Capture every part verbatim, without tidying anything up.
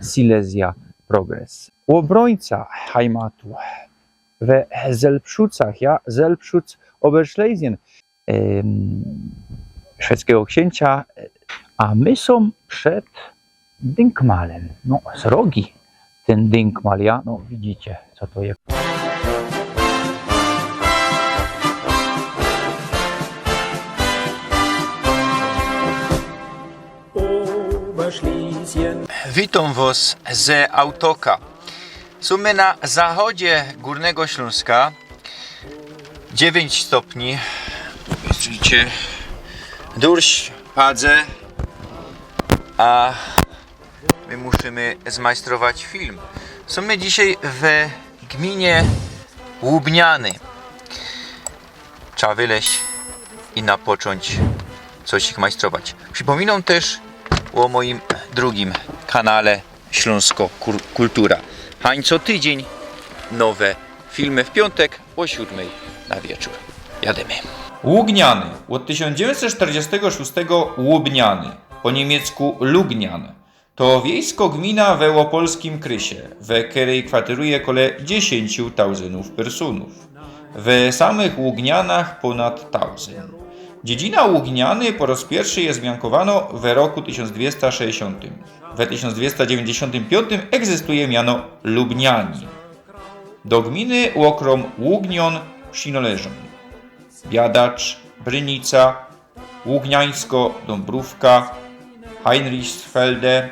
Silesia Progress. Ôbrōńca Heimatu we Zelbschutzach, ja, Selbschutz Oberschlesien, em, szwedzkigo ksiynca, a my sōm przed Dynkmalym. No, srogi tyn Dynkmal, ja, no, widzicie, co to je. Witōm wos ze Autoka. Sōm my na zachodzie Gōrnego Ślōnska. Dziewiyńć stopni. Widzicie, dōrzć padze, a my musimy zmajstrować film. Sōm my dzisiej we gmiynie Łubniany. Trzeba wyleźć i napoczōńć coś ich majstrować. Przipōminōm tyż ô mojim drugim kanale Ślōnsko Kur-, Kultura. Hań co tydziyń nowe filmy w piōntek ô siōdmyj na wieczōr. Jadymy. Ługniany. Ôd tysiōnc dziewiyńćset sztyrdziestego szōstego Łubniany, po niymiecku Lugnian. To wiejsko gmina we ôpolskim krysie, we kerej kwateruje kole dziesiyńciu tauzyndōw persōnōw. We samych Ługnianach pōnad tauzynd. Dziedzina Ługniany po roz piyrszy je zmiankowanŏ we roku tysiōnc dwiesta sześćdziesiōntym. We tysiōnc dwiesta dziewiyńćdziesiōntym piōntym egzystuje miano Lubniani. Do gminy ôkrōm Ługniōn przinŏleżōm Biadacz, Brynica, Ługniańsko, Dąbrówka, Heinrichsfelde,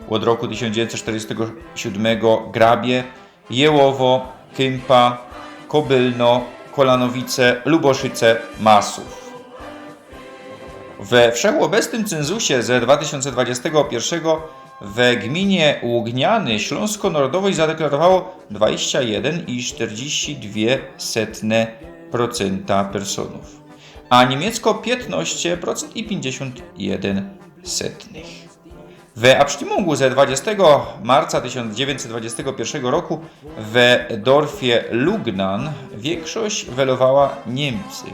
ôd roku tysiōnc dziewiyńćset sztyrdziestego siódmego Grabie, Jełowo, Kympa, Kobylno, Kolanowice, Luboszyce, Masów. We wszechôbecnym cynzusie ze dwa tysiōnce dwudziestego piyrszego we gminie Ługniany ślōnskŏ nŏrodowość zadeklarowało dwadzieścia jeden i czterdzieści dwie setne procenta personów, a niymiecko piytnŏście procent i piyńćdziesiōnt jeden setnych. We Abstimmungу ze dwadzieścia marca tysiōnc dziewiyńćset dwudziestego piyrszego roku we dorfie Lugnan wiynkszość welowała Niymcy.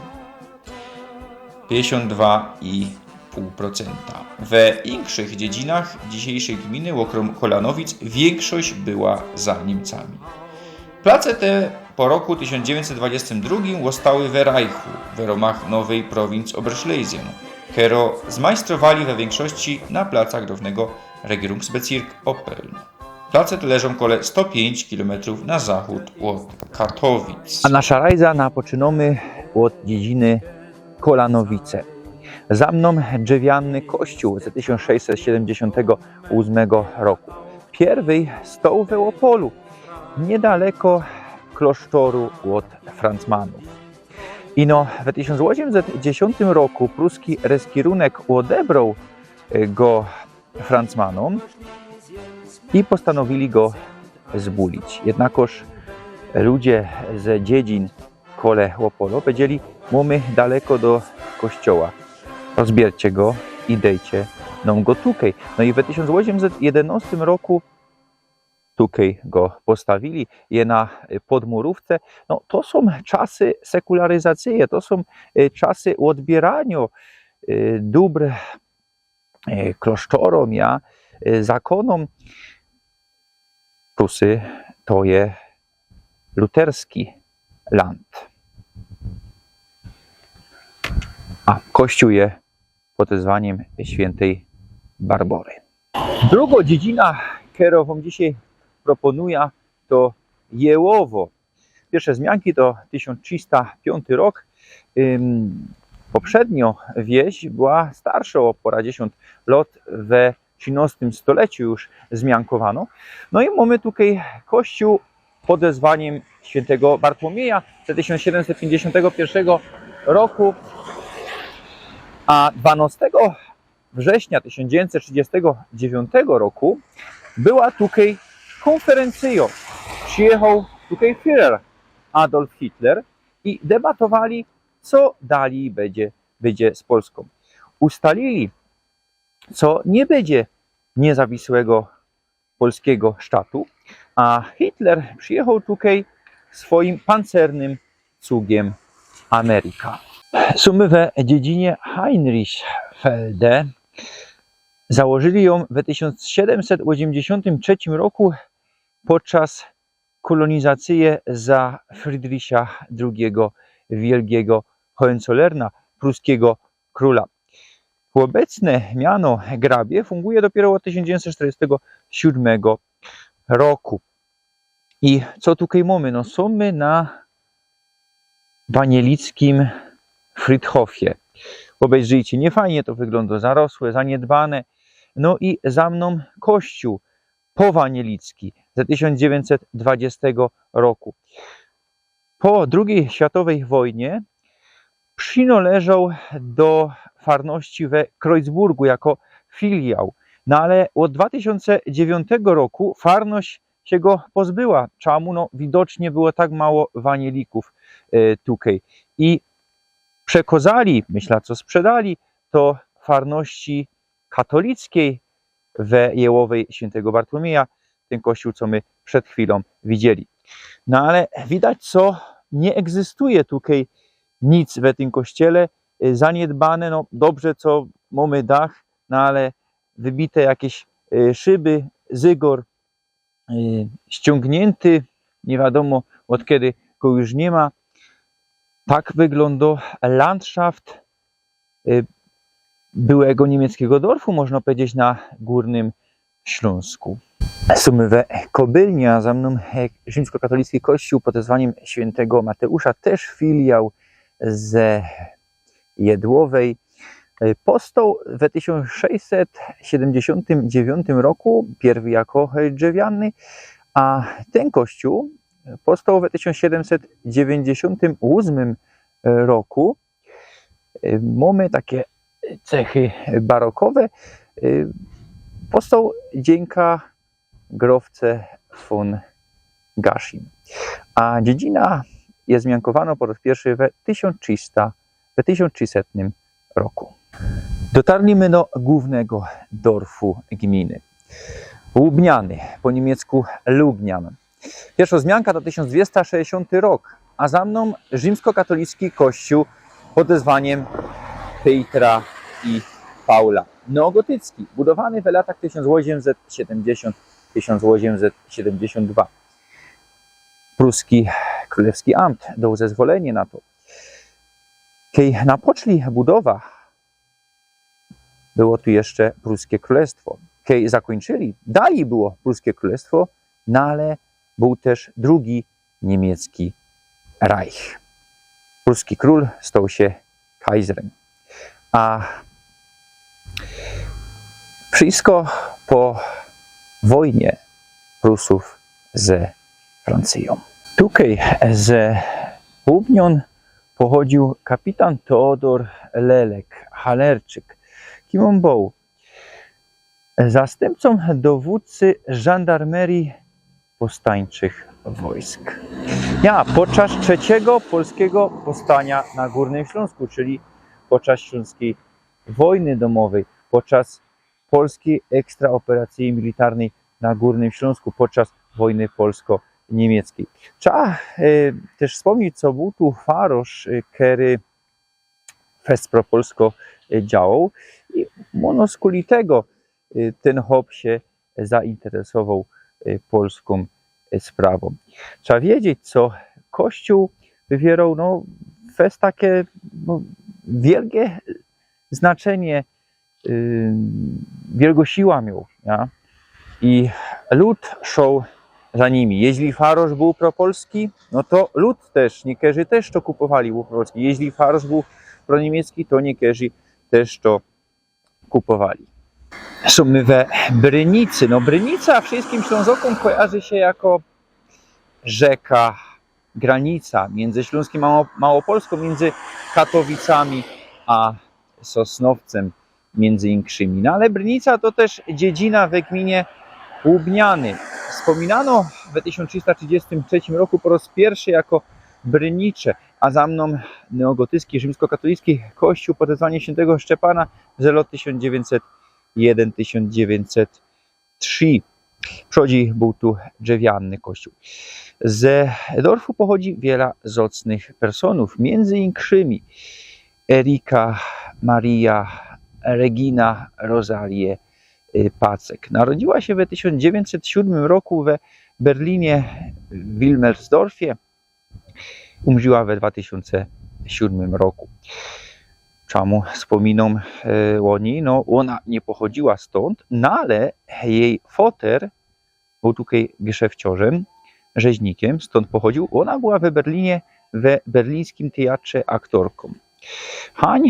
Piyńćdziesiōnt dwa i pōł procenta. We inkszych dziedzinach dzisiyjszyj gminy, ôkrōm Kolanowic, wiynkszość była za Niymcami. Place te po roku tysiōnc dziewiyńćset dwudziestym drugim ôstały we Rajchu, we rōmach nowyj prowincji Oberschlesien, kerŏ zmajstrowali we wiynkszości na placach dŏwnego Regierungsbezirk Oppeln. Place te leżōm kole sto piyńć kilometrōw na zachōd ôd Katowic. A nasza rajza napoczynōmy ôd dziedziny Kolanowice. Za mnōm drzewiany kościōł ze tysiōnc sześćset siedymdziesiōntego ôsmego roku. Piyrwyj stoł we Opolu, niydaleko klosztoru ôd Francmanōw. Ino we tysiōnc ôziymset dziesiōntym roku pruski reskirōnek ôdebrŏł, e, go Francmanōm i postanowiyli go zbulić. Jednakŏż ludzie ze dziedzin kole Opolu powiedzieli: „Mōmy daleko do kościoła. Rozbiyrzcie go i dejcie nōm go tukej”. No i we tysiōnc ôziymset jedynŏstym roku tukej go postawiyli. Je na, y, podmurōwce. No, to sōm czasy sekularyzacyje, to sōm, y, czasy ôdbiyraniŏ, y, dōbr e, klosztorōm, ja, e, zakōnōm. Prusy to je luterski land. A kościōł je pod wezwaniym świyntyj Barbory. Drugŏ dziedzina, kerŏ wōm dzisiej proponujã, to Jełowo. Piyrsze zmianki to tysiōnc trzista piōnty rok. Ym, poprzedniŏ wieś była starszŏ ô pŏradziesiōnt lŏt, we trzinŏstym stoleciu już zmiankowanŏ. No i mōmy tukej kościōł pod wezwaniym świyntego Bartłōmija ze tysiōnc siedymset piyńćdziesiōntego piyrszego roku, a dwanŏstego września tysiōnc dziewiyńćset trzidziestego dziewiōntego roku była tukej kōnferyncyjŏ. Przijechoł tukej Führer Adolf Hitler i debatowali, co dalij bydzie, bydzie z Polskōm. Ustaliyli, co niy bydzie niyzawisłego polskigo sztatu, a Hitler przijechoł tukej swojim pancernym cugiym Ameryka. Sōm my we dziedzinie Heinrichsfelde. Założyli jōm we tysiōnc siedymset ôziymdziesiōntym trzecim roku podczas kolonizacyje za Friedricha drugigo, wielkigo Hohenzollerna, pruskigo krōla. Ôbecne miano grabie funguje dopiyro ôd tysiōnc dziewiyńćset sztyrdziestego siódmego roku. I co tukej mōmy? No, sōm my na wanielickim Friedhofie. Ôbejrzyjcie, niefajnie to wyglōndo, zarosłe, zaniedbane. No i za mnōm kościōł powanielicki ze tysiōnc dziewiyńćset dwudziestego roku. Po drugij światowej wojnie przinoleżoł do farności we Kreuzburgu jako filiał. No ale ôd dwa tysiōnce dziewiyńtego roku farność sie go pozbyła. Czamu? No, widocznie było tak mało wanielików, e, tukej. I przekozali, myślã, co sprzedali, to farności katolickij we Jełowej świyntego Bartłōmija, tyn kościōł, co my przed chwilōm widzieli. No ale widać, co niy egzystuje tukej nic we tym kościele, y, zaniedbane, no dobrze, co mōmy dach, no ale wybite jakeś, y, szyby, zygor, y, ściōngniyńty, niy wiadōmo ôd kedy go już niy ma. Tak wyglōndo landszaft, y, byłego niymieckigo dorfu, można pedzieć, na Gōrnym Ślōnsku. Sōm my we Kobylnie, a za mnōm, e, rzimskokatolicki kościōł pod wezwaniym świyntego Mateusza, tyż filiał ze Jedłowej. E, postoł we tysiōnc sześćset siedymdziesiōntym dziewiyńtym roku, piyrwy jako, e, drzewiany, a tyn kościōł postoł we tysiōnc siedymset dziewiyńćdziesiōntym ôsmym roku. E, mōmy take cechy barokowe. E, postoł dziynka grofce von Gaschin. A dziedzina je zmiankowano po rŏz piyrszy we tysiōnc trzysta, we tysiōnc trzisetnym roku. Dotarli my do głōwnego dorfu gminy. Łubniany, po niymiecku Lugnian. Piyrszŏ zmianka to tysiōnc dwiesta sześćdziesiōnty rok, a za mnōm rzimskokatolicki kościōł pod wezwaniym Pejtra i Paula. Neogotycki, budowany we latach tysiōnc ôziymset siedymdziesiōnt, tysiōnc ôziymset siedymdziesiōnt dwa. Pruski krōlewski amt dŏł zezwolynio na to. Kej napoczli budowa, było tu jeszcze Pruskie Krōlestwo. Kej zakōńczyli, dalij było Pruskie Krōlestwo, no ale bōł tyż drugi niymiecki Reich. Pruski krōl stoł sie kajzrym. A wszysko po wojnie Prusōw ze Francyjōm. Tukej ze Łubnian pochodziył kapitan Teodor Lelek, Halerczyk. Kim ôn bōł? Zastympcōm dowōdcy żandarmeryje powstańczych wojsk. Ja, podczas trzeciego polskiego powstania na Górnym Śląsku, czyli podczas Śląskiej Wojny Domowej, podczas polskiej ekstraoperacji militarnej na Górnym Śląsku, podczas wojny polsko-niemieckiej. Trzeba, e, tyż wspōmnieć, co bōł tu farŏrz, e, kery fest propolsko, e, działoł. I ôno skuli tego, e, tyn chop sie zainteresowoł, e, polskōm, e, sprawōm. Trzeba wiedzieć, co Kościōł wywieroł, no, fest take, no, wielkie znaczynie, y, wielgŏ siła mioł, ja? I lud szoł za nimi. Jeźli farŏrz bōł propolski, no to lud tyż, niykerzy tyż to kupowali propolski. Jeźli farŏrz bōł proniemiecki, to niykerzy tyż to kupowali. Sōm my we Brynicy. No, Brynica wszyskim Ślōnzokōm kojarzy sie jako rzeka, granica miyndzy Ślōnskim a Mało-, Małopolską, miyndzy Katowicami a Sosnowcym, miyndzy inkszymi. No ale Brynica to tyż dziedzina we gminie Łubniany. Wspōminano we tysiōnc trzysta trzidziestym trzecim roku po rŏz piyrszy jako Brynicze, a za mnōm neogotycki rzimskokatolicki kościōł pod wezwaniym świyntego Szczepana z lŏt tysiōnc dziewiyńćset jedyn, tysiōnc dziewiyńćset trzi. Przodzij bōł tu drzewiany kościōł. Ze dorfu pochodzi wiela zŏcnych personōw, miyndzy inkszymi Erika, Maria, Regina, Rosalie, y, Pacek. Narodziła sie we tysiōnc dziewiyńćset siōdmym roku we Berlinie, w Wilmersdorfie. Umrziła we dwa tysiōnce siōdmym roku. Czymu spōminōm, y, ô nij? No, ôna niy pochodziyła stōnd, no ale jeji foter bōł tukej geszefciorzym, rzeźnikiym, stōnd pochodziył. Ôna była we Berlinie, we berlińskim teatrze aktorkōm. Hań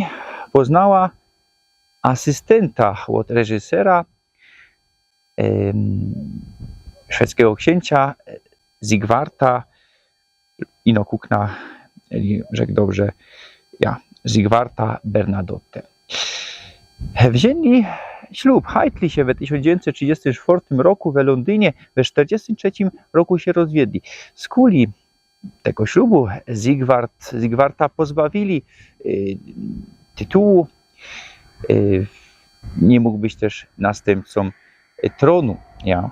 poznała asystynta ôd reżysera, em, szwedzkigo ksiynża Zygwarta, ino kuknã, jeźli rzek dobrze, ja, Zygwarta Bernadotte. Wziyni ślub, hajtli sie we tysiōnc dziewiyńćset trzidziestym sztwŏrtym roku we Lōndynie, we sztyrdziestym trzecim roku sie rozwiedli. Skuli tego ślubu Zygwart, Zygwarta pozbawiyli, y, tytułu. Y, niy mōg być tyż nastympcōm, y, trōnu, ja.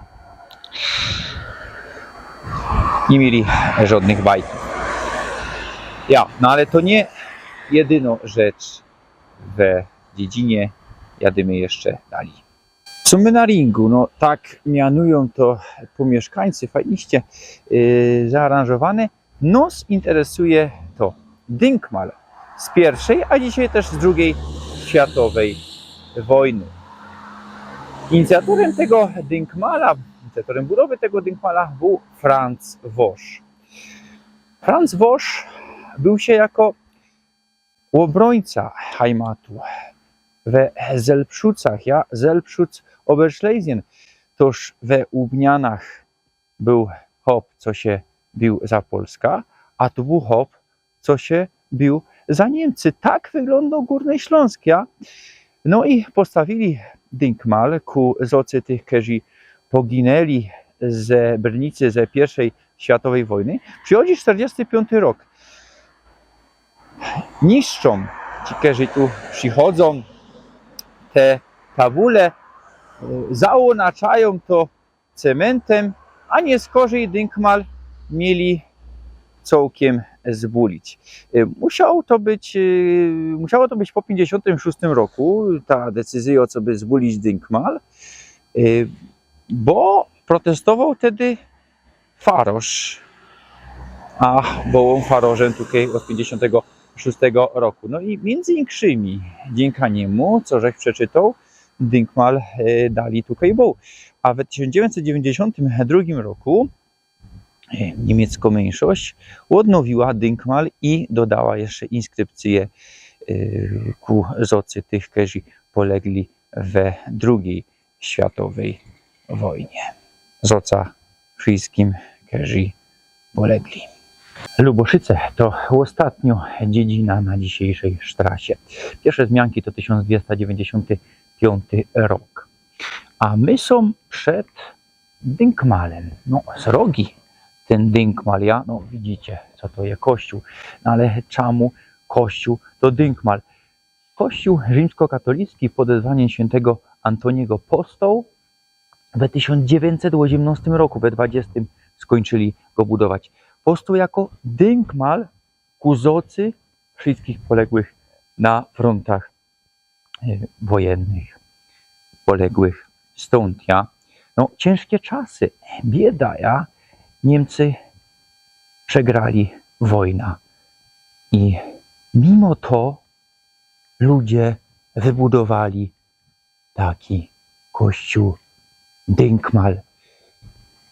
Niy mieli żŏdnych bajtōw. Ja, no ale to niy jedynŏ rzecz we dziedzinie. Jadymy jeszcze dalij. Co my na ringu? No, tak mianujōm to pōmiyszkańcy, fajniście, y, zaaranżowane. Nŏs interesuje to dynkmal z piyrwszyj, a dzisiej tyż z drugij światowyj wojny. Inicjatorym tego dynkmala, inicjatorym budowy tego dynkmala bōł Franz Wosz. Franz Wosz bōł sie jako ôbrōńca Heimatu we Zellschutzach, ja, Zellschutz Oberschlesien, tōż we Łubnianach bōł chop, co sie biōł za Polska, a tu bōł chop, co sie biōł za Niymcy. Tak wyglōndŏ Gōrny Ślōnsk, ja. No i postawiyli dynkmal ku zŏcy tych, kerzy poginęli ze brniczi ze piyrwszyj światowyj wojny. Przichodzi sztyrdziesty piōnty rok. Niszczōm ci, kerzy tu przichodzōm, te tabule, y, zaônaczajōm to cementem, a niyskorzij dynkmal mieli cołkiym zbulić. Y, musiało to być, y, musiało to być po piyńćdziesiōntym szōstym roku, ta decyzyjŏ, coby zbulić dynkmal, y, bo protestowoł tedy farŏrz, a bōł ôn farŏrzym tukej ôd piyńćdziesiōntego szōstego roku. No i miyndzy inkszymi dziynka niymu, co żech przeczytoł, dynkmal, e, dalij tukej bōł. A we tysiōnc dziewiyńćset dziewiyńćdziesiōntym drugim roku, e, niymiecko myńszość ôdnowiła dynkmal i dodała jeszcze inskrypcyje, e, ku zŏcy tych, kerzy polegli we drugij światowyj wojnie. Zŏca wszyskim, kerzy polegli. Luboszyce to ôstatniŏ dziedzina na dzisiejszyj sztrasie. Piyrwsze zmianki to tysiōnc dwiesta dziewiyńćdziesiōnty piōnty rok. A my sōm przed dynkmalym. No, srogi tyn dynkmal, ja, no, widzicie, co to je kościōł. No, ale czymu kościōł to dynkmal? Kościōł rzimskokatolickij pod wezwanim świyntego Antōniego postoł we tysiōnc dziewiyńćset ôziymnŏstym roku, we dwadziestym skōńczyli go budować. Postoł jako dynkmal ku zŏcy wszyskich poległych na frōntach, e, wojennych, poległych stōnd, ja. No, ciynżkie czasy, bieda, ja. Niymcy przegrali wojna. I mimo to ludzie wybudowali taki kościōł dynkmal.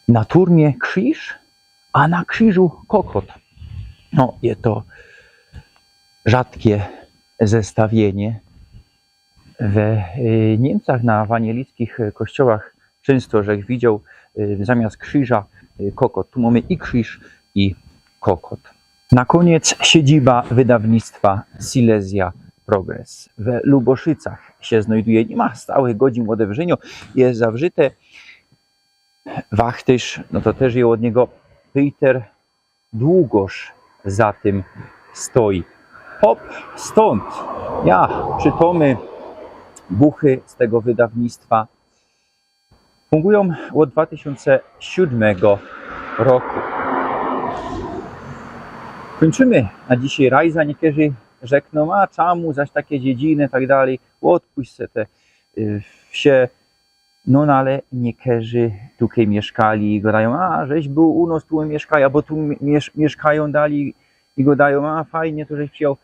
Na turmie krziż, a na krziżu kokot. No, je to rzadkie zestawiynie. We, y, Niymcach na ewanielickich, y, kościołach czynsto żech widzioł, y, zamiyast krziża, y, kokot. Tu mōmy i krziż, i kokot. Na kōniec siedziba wydawnictwa Silesia Progress. We Luboszycach sie znajduje, niy ma stałych godzin ôdewrzynio, je zawrzite. Wachtyrz, no to tyż je ôd niego, Peter Długosz za tym stoi. Hop, stōnd. Ja, czytōmy buchy z tego wydawnictwa. Fungujōm ôd dwa tysiōnce siōdmego roku. Kōńczymy na dzisiej rajza. Niykerzy rzeknōm: „A czymu zaś take dziedziny?”, tak dalij. Ôdpuśćcie te, y, wsie. No, no ale niykerzy tukej miyszkali i gŏdajōm: „A, żeś bōł u nos, tu miyszkali”, abo tu miysz-, miyszkajōm dali i gŏdajōm: „A, fajnie, to żeś przijechał”.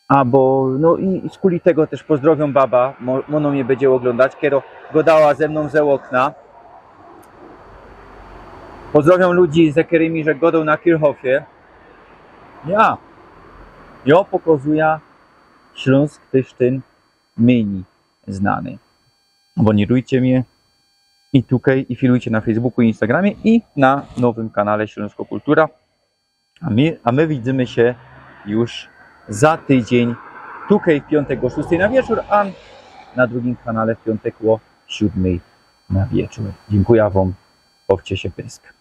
Abo, no i skuli tego tyż pozdrowiōm baba, mo-, ôna mie bydzie ôglōndać, kero gŏdała ze mnōm ze ôkna. Pozdrowiōm ludzi, ze kerymi żech gŏdōł na Kirchhoffie. Ja. Jŏ pokŏzujã Ślōnsk tyż tyn mynij znany. Abonirujcie mie i tukej, i filujcie na Facebooku, i Instagramie, i na nowym kanale Ślōnsko Kultura. A my, a my widzymy sie już za tydziyń, tukej w piōntek ô szōstej na wieczōr, a na drugim kanale w piōntek ô siōdmej na wieczōr. Dziynkuja wōm. Bawcie sie pysk.